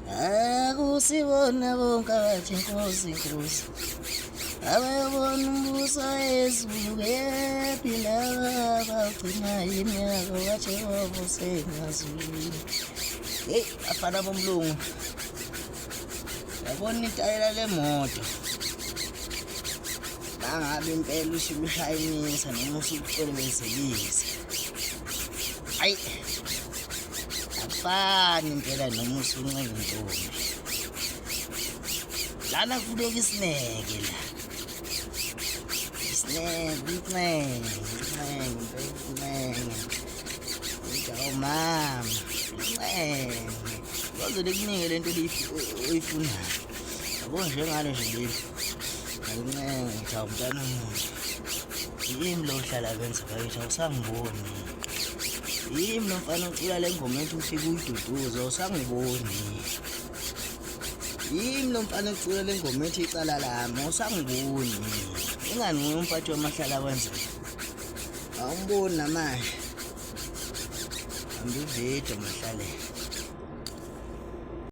Akusibona bonke abathi Nkosi, Nkosi, abayobona umbuso wezulu, kephi laba abawugcinayo imiyalo kaJehova osemazulwini. Heyi, bafana bomlungu, yabona itayela lemoto mangabe impela usuke ushayinisa noma usuke ucwebezelisa, ayi, akufani impela noma usuncenga intombi. Lana kufuneka isineke, la isineke, uncenge, uncenge impela, uncenge, uthi awu mama, uncenge baze likunike lento oyifunayo, yabo. Njengalo nje leli, ngalincenga, ngithi awu mntana omuntu, yimi lo ohlala benza bakithi, awusangiboni? Yimi lo mfana ocula le ngoma ethi ufike uyiduduze, awusangiboni? Yimi lo mfana ocula le ngoma ethi icala lami, awusangiboni? Ingani nguye umphathi wamahlala kwenzeka, awumboni namanje? Hamba ividiyo mahlalele.